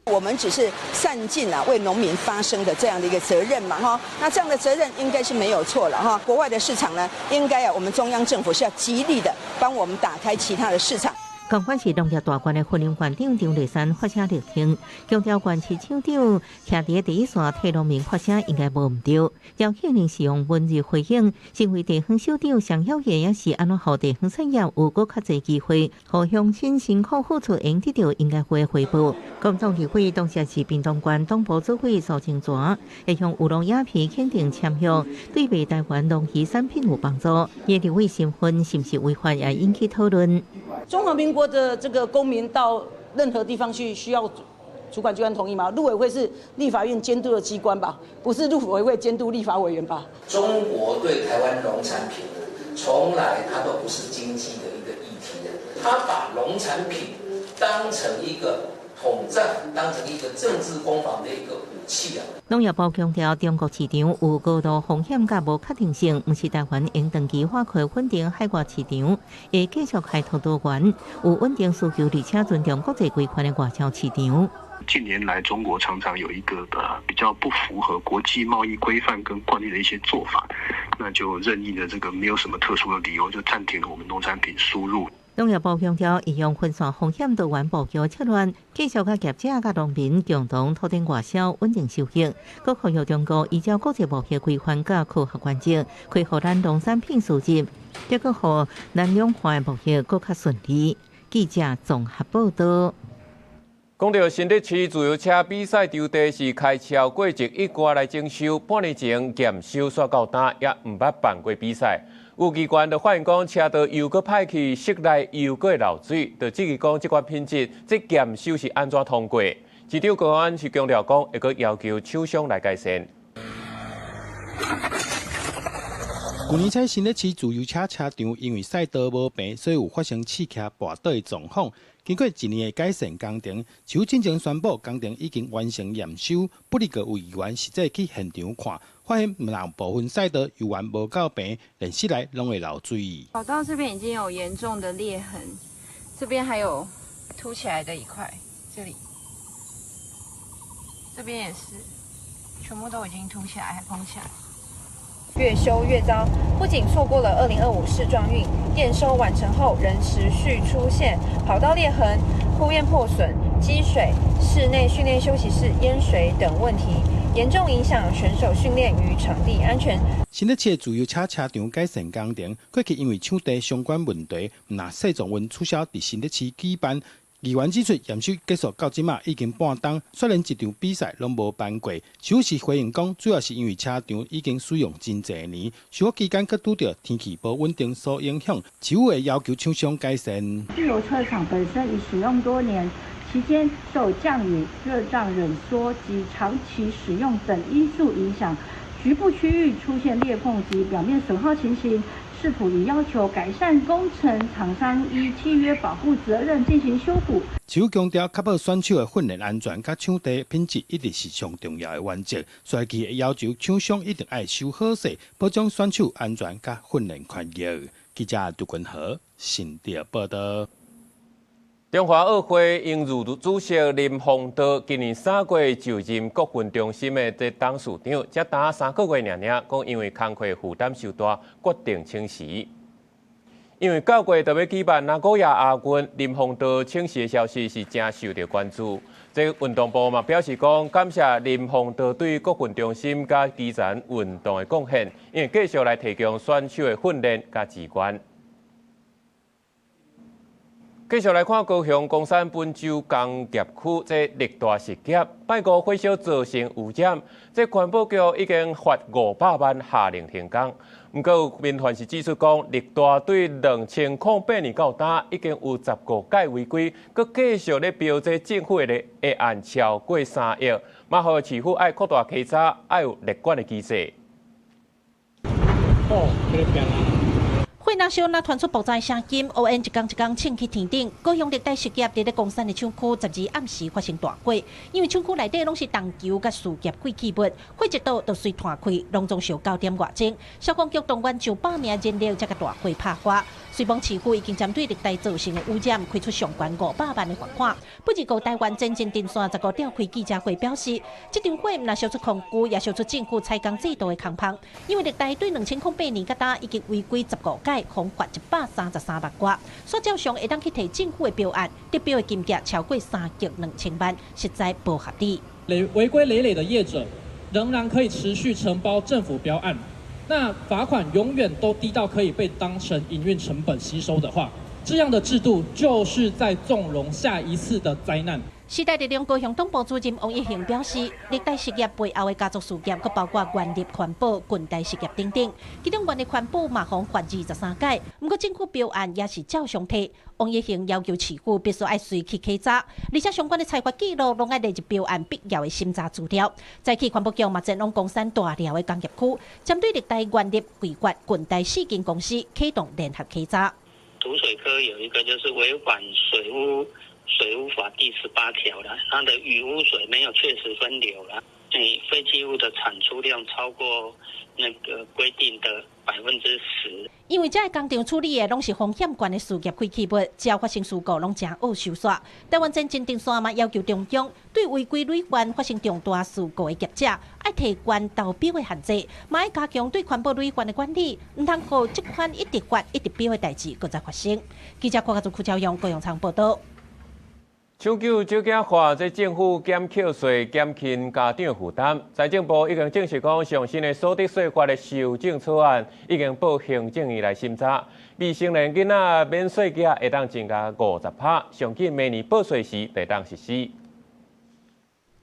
我們只是善盡啊為農民發聲的這樣的一個責任嘛，哈，那這樣的責任應該是沒有錯了，哈。國外的市場呢，應該啊，我們中央政府是要極力的幫我們打開其他的市場。共款是農業大縣的雲林縣長張麗善發聲力挺，強調縣市首長徛佇第一線替農民發聲應該無毋對。廖慶玲是用文字回應，身為地方首長，上要的也是按怎予地方產業有閣較濟機會，予鄉親辛苦付出，應得著應該有的回報。國民黨立委當時是屏東縣黨部主委蘇清泉，會用有錄影片肯定簽約，對賣台灣農漁產品有幫助。伊立委身份是毋是違法，也引起討論。中華民國的這個公民到任何地方去，需要主管機關同意嗎？陸委會是立法院監督的機關吧，不是陸委會監督立法委員吧？中國對台灣農產品，從來它都不是經濟的一個議題的，他把農產品當成一個統戰，當成一個政治攻防的一個武器啊。農業部強調，中國市場有高度風險佮無確定性，毋是台灣應長期劃開穩定海外市場，會繼續開拓多元、有穩定需求，而且尊重國際規範的外銷市場。近年來，中國常常有一個比較不符合國際貿易規範跟慣例的一些做法，那就任意的這個沒有什麼特殊的理由，就暫停了我們農產品輸入。農業部強調，應用分散風險多元布局策略，繼續佮業者佮農民共同拓展外銷，穩定收益。閣呼籲中國依照國際貿易規範佮科學原則，開放咱農產品輸入，閣予咱兩岸貿易閣較順利。記者綜合報道。講到新竹市自由車比賽場地是開超過1億外來整修，半年前驗收煞到今也毋捌辦過比賽。有議員就發現講車道又閣歹去，室內又閣會漏水，就質疑講這款品質，這驗收是按怎通過？市長高虹安是強調講，會閣要求廠商來改善。舊年在新北市自由車車場，因為賽道無平，所以有發生試騎跋倒的狀況。經過一年的改善工程，市府進前宣布工程已經完成驗收。不過有議員實際去現場看，發現毋但部分賽道猶原無夠平，連室內攏會漏水。跑道這邊已經有嚴重的裂痕，這邊還有凸起來的一塊，這裡，這邊也是，全部都已經凸起來，還膨起來。越修越糟，不僅錯過了2025世壯運，驗收完成後仍持續出現跑道裂痕、鋪面破損、積水、室內訓練休息室淹水等問題，嚴重影響選手訓練與場地安全。新北市自由車車場改善工程，過去因為場地相關問題，毋但世壯運取消佇新北市舉辦。議員指出，驗收結束到這馬已經半冬，煞連一場比賽攏無辦過。市府是回應講，主要是因為車場已經使用真濟年，修復期間閣拄著天氣無穩定所影響，市府會要求廠商改善。自由車場本身已使用多年，期間受降雨、熱脹冷縮及長期使用等因素影響，局部區域出現裂縫及表面損耗情形。市府已要求改善工程廠商依契約保護責任進行修補。市府強調，確保選手的訓練安全佮場地品質一直是上重要的原則，所以伊會要求廠商一定愛修好勢，保障選手安全佮訓練權益。記者杜君和新竹報道。中華奧會榮譽主席林鳳道今年3月就任國訓中心的這董事長，才擔3個月爾爾，講因為工課負擔傷大，決定請辭。因為9月就欲舉辦名古屋亞運，林鳳道請辭的消息是誠受著關注。這運動部嘛表示講，感謝林鳳道對國訓中心佮基層運動的貢獻，因為繼續來提供選手的訓練佮資源。繼續來看高雄岡山本州工業區這立大實業，拜五火燒造成污染，這環保局已經罰500萬下令停工。毋過有民團是指出講，立大對2008年到今已經有15屆違規，閣繼續咧標這政府的案超過3億，嘛予市府愛擴大稽查，愛有列管的機制。哦，火若燒，若傳出爆炸聲音，烏煙一工一工衝去天頂。高雄熱帶實業佇咧岡山的廠區，12暗時發生大火，因為廠區內底攏是銅球佮事業廢棄物，火一到就隨湠開，攏總燒9點外鐘。消防局動員上百名人力，才共大火拍化。雖罔市府已經針對熱帶造成的污染，開出上懸500萬的罰款。不過，台灣前進陣線15召開記者會表示，這場火毋但燒出空虛，也燒出政府採工制度的空縫。因為熱帶對2008年到今已經違規15屆，共罰133萬外，所以照常會當去提政府的標案，得標的金額超過3億2千萬，實在無合理。違規累累的業者仍然可以持續承包政府標案，那罰款永遠都低到可以被當成營運成本吸收的話，這樣的制度就是在縱容下一次的災難。時代力量高雄黨部主任王一恆表示，熱帶實業背後的家族事業，閣包括原力環保、近代實業等等。其中原力環保嘛，予罰23屆，毋過政府標案也是照常提。王一恆要求市府必須愛隨去稽查，而且相關的裁罰記錄攏愛列入標案必要的審查資料。早起環保局嘛前往岡山大寮的工業區，針對熱帶原力違法近代四間公司啟動聯合稽查。土水科有一個就是違反水污法第18條了，它的雨污水沒有確實分流了，你廢棄物的產出量超過那個規定的10%。因為這个工廠處理的攏是風險懸的事業廢棄物，只要發生事故，攏誠惡收煞。台灣前進陣線嘛要求中央對違規累犯發生重大事故的業者，愛提懸投標的限制，嘛愛加強對環保累犯的管理，毋通予這款一直罰一直標的代誌閣再發生。記者郭家祖、柯昭勇、高永昌報道。搶救少子化，這政府減扣稅，減輕家長負擔。財政部已經證實講，上新的所得稅法的修正草案已經報行政院來審查。未成年囡仔免稅額會當增加50%，上緊明年報稅時就會當實施。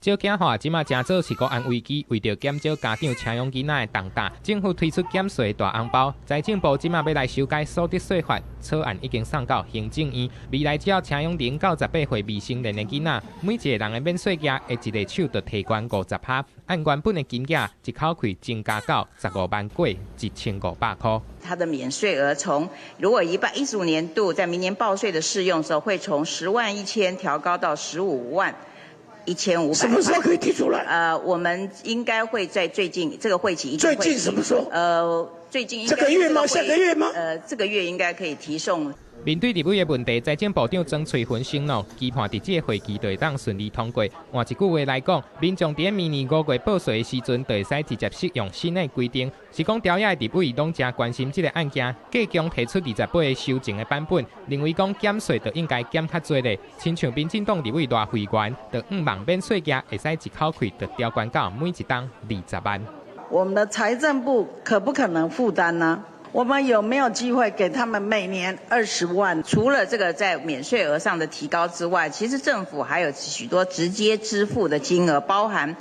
少子化這馬誠做是國安危機，為著減少家長請養囡仔的重擔，政府推出減稅大紅包。財政部這馬欲來修改所得稅法草案，已經送到行政院。未來只要請養0到18歲未成年的囡仔，每一個人的免稅額會一个手就提懸50%，按原本的金額一口氣增加到15萬過1500箍。它的免稅額從如果115年度在明年報稅的適用的時候，會從10萬1千調高到15萬1500。什麼時候可以提出來？我們應該會在最近這個會期。最近什麼時候？最近這個月嗎？下個月嗎？這個月應該可以提送。面對立委的問題，財政部長曾翠芬承諾，期盼佇這個會期就會當順利通過。換一句話來講，民眾佇明年5月報稅的時陣，就會使直接適用新的規定。是講朝野的立委攏誠關心這個案件，計共提出28個修正的版本，認為講減稅就應該減較濟咧。親像民進黨立委賴慧媛，就向望免稅額會使一口氣就調懸到每一冬20萬。我們的財政部可不可能負擔呢？我們有沒有機會給他們每年20萬？除了這個在免稅額上的提高之外，其實政府還有許多直接支付的金額，包含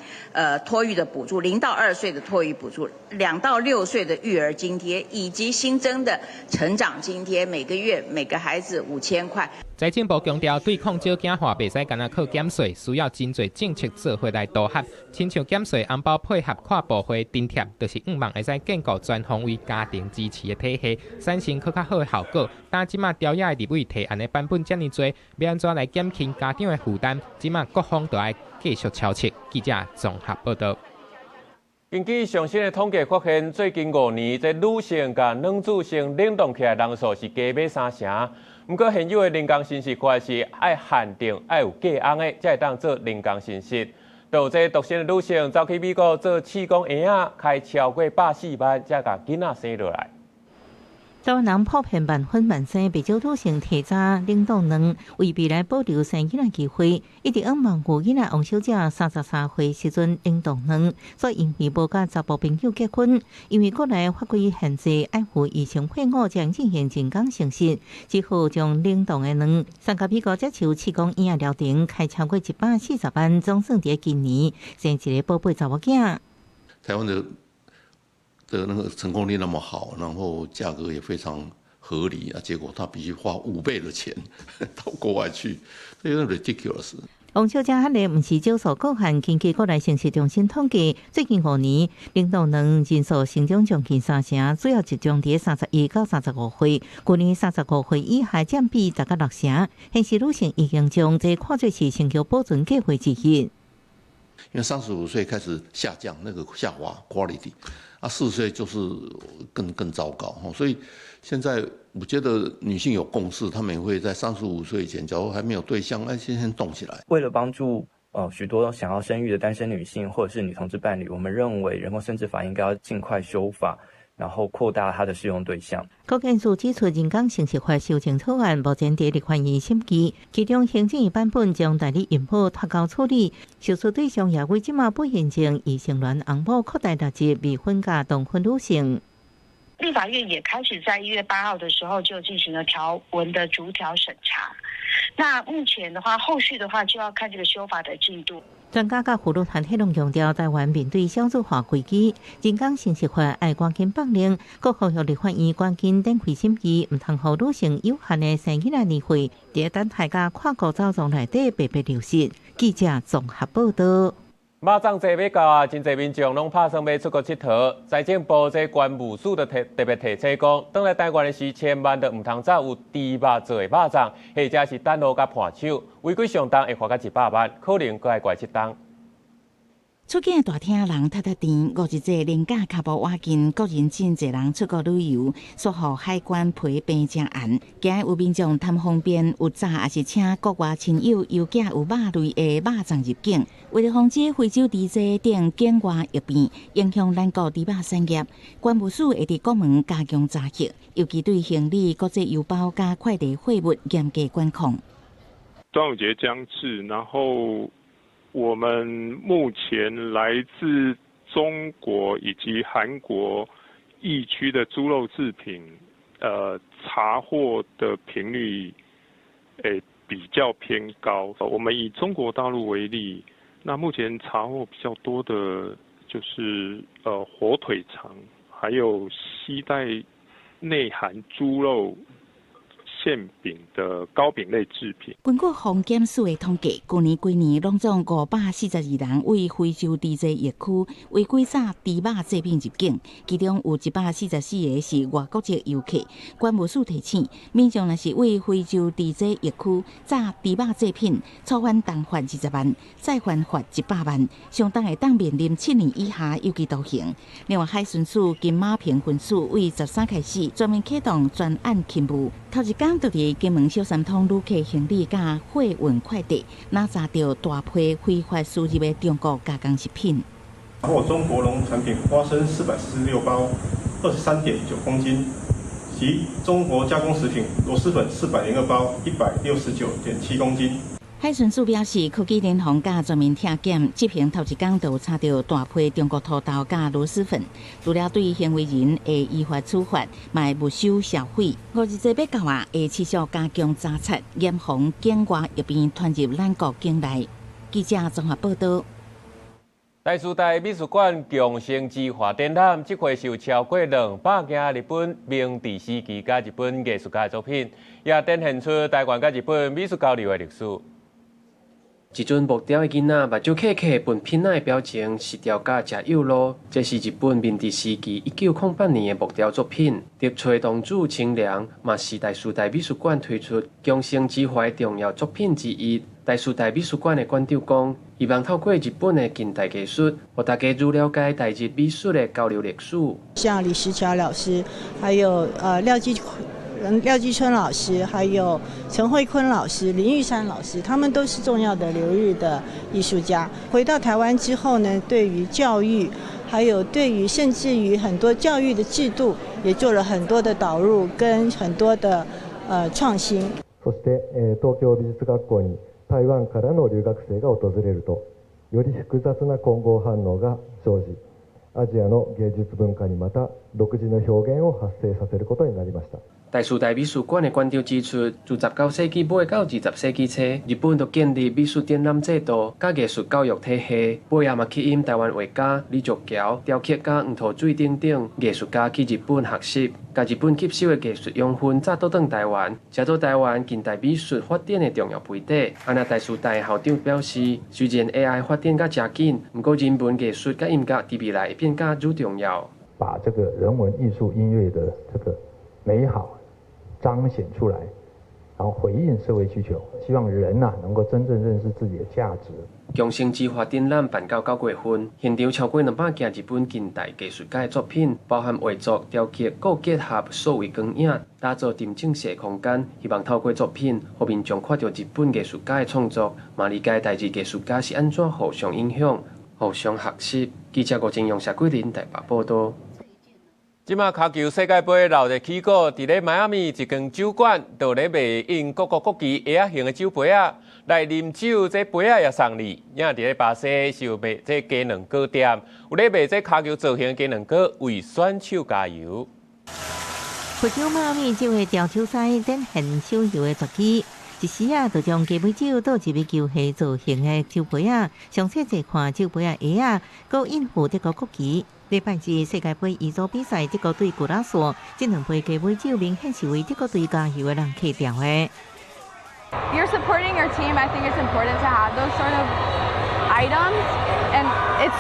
托育的補助，0到2歲的托育補助，2到6歲的育兒津貼，以及新增的成長津貼，每個月每個孩子5000塊。財政部強調，對抗少子化袂使干焦靠減稅，需要真濟政策做伙來組合。親像減稅紅包配合跨部會津貼，就是向望會使建構全方位家庭支持的體系，產生閣較好的效果。但這馬朝野的立委提案的版本遮爾濟，欲按怎來減輕家長的負擔？這馬各方都愛繼續敲切。記者綜合報導。根據上新的統計發現，最近5年，這女性佮卵子性冷凍起來人數是加碼三成。毋過現有的人工生殖法是愛限定愛有嫁翁的，才會當做人工生殖。就有這獨身的女性走去美國做試管嬰仔，開超過140萬，才共囡仔生落來。台灣人普遍晚婚晚生，袂少女性提早冷凍卵，為未來保留生囡仔機會。一直向望有囡仔王小姐33歲時陣冷凍卵，所以因為無佮查埔朋友結婚，因為國內法規限制，愛赴醫生配偶才進行人工生殖，只好將冷凍的卵送到美國接受試管嬰仔療程，開超過140萬，總算佇今年生一个寶貝查某囝。台灣的那個成功率那麼好，然後價格也非常合理啊，結果他必須花5倍的錢到國外去，這有點 ridiculous。王小姐案例毋是少數個案，根據國內生殖中心統計，最近5年冷凍卵人數成長將近三成，主要集中佇31到35歲。去年35歲以下佔比達到六成，顯示女性已經將這看作是生育保存計劃之一。因為35歲開始下降，那個下滑 quality，啊，40歲就是更糟糕，所以現在我覺得女性有共識，她們也會在三十五歲以前，假如還沒有對象，那先動起來。為了幫助許多想要生育的單身女性或者是女同志伴侶，我們認為人工生殖法應該要盡快修法，然後擴大它的適用對象。國健署指出，人工生殖法修正草案目前佇立法院審議，其中行政院版本將代理孕母脫鈎處理，受訴對象也為這馬不現症異性戀翁母擴大納入未婚佮同婚女性。立法院也開始在1月8號的時候就進行了條文的逐條審查。那目前的話，後續的話就要看這個修法的進度。專家佮婦女團體攏強調，台灣面對少子化危機，人工生殖法愛趕緊放令，閣呼籲立法院趕緊展開審議，毋通予女性有限的生囡仔年歲，佇等待佮跨國走廊內底白白流失。記者綜合報導。肉粽節欲到啊，真濟民眾攏拍算欲出國𨑨迌。財政部這關務署就特特別提醒講，轉來台灣的時，千萬就毋通走有豬肉做的肉粽，或者是等路佮伴手，違規上重會罰到100萬，可能閣愛關7冬。出境大廳人塞塞甜，五一節連假跤步倚近，國人真濟人出國旅遊，煞予海關批評誠嚴。驚有民眾貪方便，有炸抑是請國外親友郵寄有肉類的肉粽入境，為了防止非洲豬瘟等境外疫變，影響咱國豬肉產業，關務署會佇國門加強查核，尤其對行李、國際郵包佮快遞貨物嚴格管控。端午節將至，然後，我們目前來自中國以及韓國疫區的豬肉製品，查獲的頻率，比較偏高。我們以中國大陸為例，那目前查獲比較多的，就是火腿腸，還有攜帶內含豬肉餡餅的糕餅類製品。根據防檢署的統計，去年規年攏總542人對非洲豬瘟疫區違規炸豬肉製品入境，其中有144個是外國籍遊客。關務署提醒，民眾若是對非洲豬瘟疫區炸豬肉製品，處分單罰20萬，再犯罰100萬，上重會當面臨7年以下有期徒刑。另外，海巡署金馬坪分署對13開始全面啟動專案勤務，頭一工就佇金門小三通旅客行李佮貨運快遞，若查著大批非法輸入的中國加工食品。查獲中國農產品花生446包，23.9公斤，及中國加工食品螺螄粉402包，169.7公斤。海巡署表示，科技聯防佮全面拆檢，執行頭一工就查著大批中國土豆佮螺螄粉。除了對行為人會依法處罰，嘛會沒收銷毀。五日節欲到啊，會持續加強查緝，嚴防境外藥品傳入咱國境內。記者綜合報道。大時代美術館共生之畫展覽，這回是有超過200件日本明治時期佮日本藝術家的作品，也展現出台灣佮日本美術交流的歷史。一陣木雕的囡仔，目睭瞌瞌、笨片仔的表情，是調甲誠幼魯。這是日本明治時期1908年的木雕作品。竹揣童子清涼，嘛是大時代美術館推出共生之畫的重要作品之一。大時代美術館的館長講，希望透過日本的近代藝術，予大家愈了解台日美術的交流歷史。像李石樵老師，還有廖繼春老師，還有陳慧坤老師、林玉山老師，他們都是重要的留日的藝術家。回到台灣之後呢，對於教育，還有對於甚至於很多教育的制度，也做了很多的導入跟很多的創新。そして東京美術學校に台灣からの留學生が訪れると、より複雑な混合反応が生じ、アジアの芸術文化にまた獨自の表現を発生させることになりました。大時代美術館的館長指出，自19世紀尾到20世紀初，日本就建立美術展覽制度、佮藝術教育體系，背後嘛吸引台灣畫家李石樵、雕刻家黃土水等等藝術家去日本學習，共日本吸收的藝術養分再倒轉台灣，成做台灣近代美術發展的重要媒體。啊，若大時代校長表示，雖然 AI 發展甲誠緊，毋過人文藝術佮音樂佇未來會變甲愈重要。把這個人文藝術音樂的這個美好彰顯出來，然後回應社會需求，希望人啊能夠真正認識自己的價值。共生之畫展覽辦到9月份，現場超過200件日本近代藝術家的作品，包含畫作、雕刻、閣結合數位光影，打造沉浸式空間。希望透過作品，予民眾看著日本藝術家的創作，嘛理解台日藝術家是按怎互相影響、互相學習。記者吳正陽、謝桂林台北報道。這馬跤球世界盃鬧熱起鼓，佇咧邁阿密一間酒館，就咧賣印各國國旗鞋仔型的酒杯仔，來啉酒，這杯仔也送你。也佇咧巴西是有賣這雞卵糕店，有咧賣這跤球造型雞卵糕，為選手加油。佛州邁阿密這位調酒師展現手遊的絕技，一時啊，就將雞尾酒倒入去球鞋造型的酒杯仔，詳細細看酒杯仔鞋仔，閣印附德國國旗。禮拜二世界盃乙組比賽，德國對古拉索，這兩杯雞尾酒明顯是為德國隊加油的人客調的。 You're supporting your team. I think it's important to have those sort of items, and it's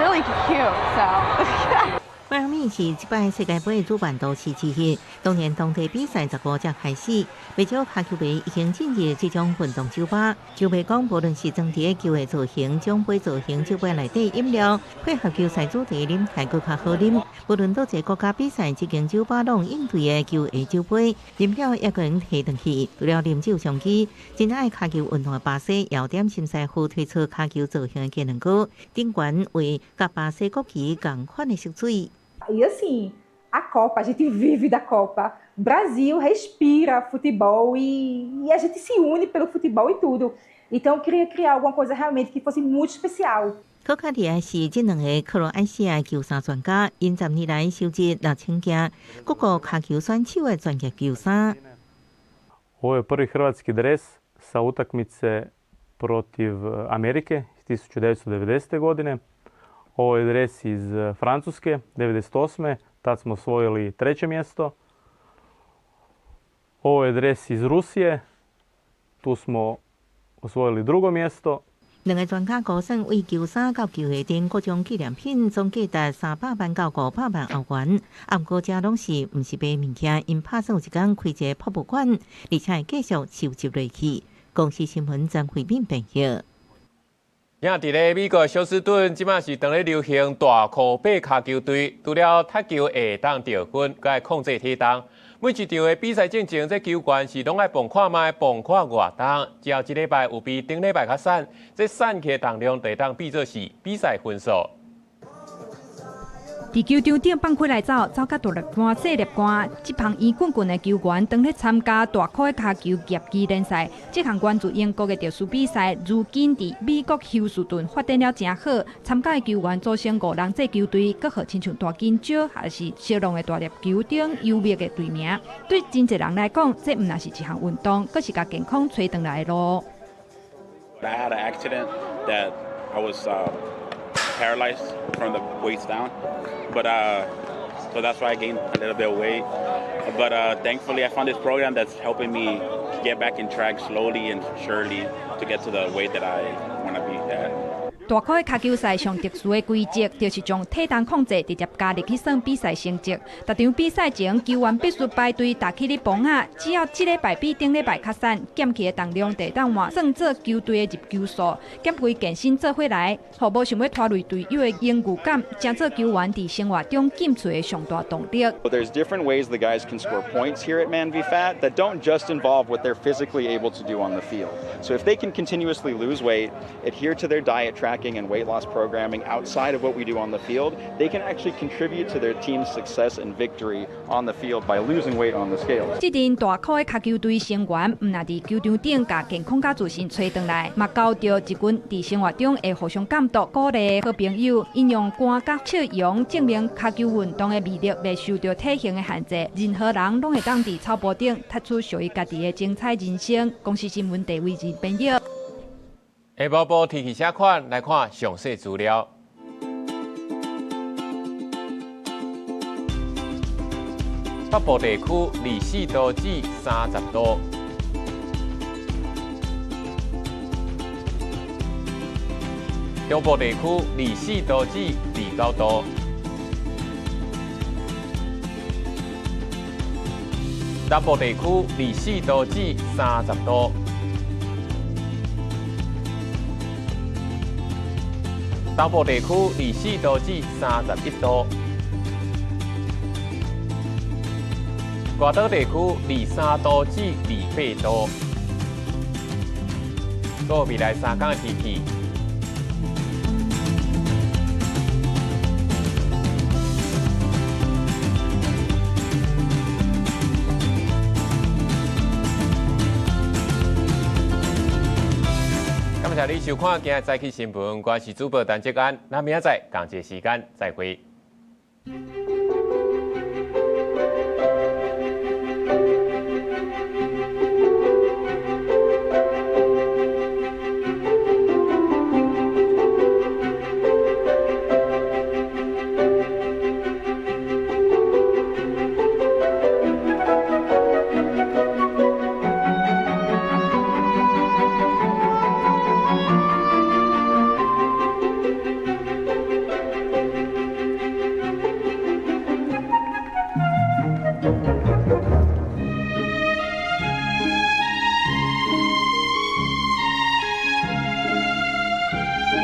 really cute. So. 邁阿密是這擺世界盃主辦都市之一，當然當地比賽15才開始，不少跤球迷已經進入這種運動酒吧。球迷講，無論是裝佇球的造型、獎杯造型、酒杯內底飲料，配合球賽主題啉，還閣較好啉。無論佗一个國家比賽，這間酒吧攏應對的球鞋酒杯，飲料也閣會提轉去。除了啉酒相機，真愛跤球運動的巴西，有點心師傅推出跤球造型的雞卵糕，頂懸為佮巴西國旗仝款的色水。 E assim, a Copa, a gente vive da Copa. Brasil respira futebol e a gente se une pelo futebol e tudo. Então eu queria criar alguma coisa realmente que fosse muito especial. 可較厲害是，這兩个克羅埃西亞球衫專家，𪜶10年來收集6000件各國跤球選手的專業球衫。 Ovo je prvi hrvatski dres sa utakmice protiv Amerike iz 1990. godine. Ovo je dres iz Francuske, 98. Tad smo osvojili treće mjesto. Ovo je dres iz Rusije. Tu smo osvojili drugo mjesto. 兩个專家估算，為球衫佮球鞋頂各種紀念品，總價值300萬到500萬歐元。啊，毋過這攏是毋是買物件，𪜶拍算有一工開一個博物館，而且會繼續收集落去。公視新聞張惠敏編譯。也佇咧美國休斯頓，這馬是當咧流行大箍八跤球隊，除了踢球會當得分，閣會控制體重。每一場的比賽進前，這球員是攏愛磅看覓，磅看偌重。只要這禮拜有比頂禮拜較瘦，這瘦去的重量就會當比做是比賽分數。佇球場頂放開來走，走甲大粒汗、細粒汗。這幫圓滾滾的球員，當咧參加大箍的跤球業餘聯賽。這項源自英國的特殊比賽，如今佇美國休斯頓發展了誠好。參加的球員組成五人制球隊，閣號親像大金蕉，抑是小龍的大粒球頂幽默的隊名。對真濟人來講，這毋但是一項運動，閣是共健康揣轉來的路。 I had an accident that I was paralyzed from the waist down, but so that's why I gained a little bit of weight. But thankfully, I found this program that's helping me get back in track slowly and surely to get to the weight that I want to be at. 大箍的跤球賽上特殊的規則，就是將體重控制直接加入去算比賽成績。逐場比賽前，球員必須排隊踏起咧磅仔，只要這禮拜比頂禮拜較瘦，減去的重量就會當換算做球隊的入球數。減肥健身做伙來，予無想欲拖累隊友的榮譽感，成做球員佇生活中進取的上大動力。 There's different ways the guys can score points here at Man v Fat that don't just involve what they're physically able to do on the field. So if they can continuously lose weight, adhere to their diet tracking and weight loss programming outside of what we do on the field, they can actually contribute to their team's success and victory on the field by losing weight on the scales. 這陣大箍的跤球隊成員，毋但佇球場頂共健康佮自信揣轉來，嘛交著一群佇生活中會互相監督鼓勵的好朋友。𪜶用汗佮笑容證明跤球運動的魅力袂受著體型的限制，任何人攏會當佇草埔頂踢出屬於家己的精彩人生。公視新聞地位人編譯。下晡晡天氣啥款？來看詳細資料。北部地區24度至30度，中部地區24度至29度，南部地區24度至30度。東部地區24度至31度，外島地區23度至28度。閣未來三工的天氣。感謝你收看今日早起新聞，我是主播陳哲安，咱明仔載仝一个時間再會。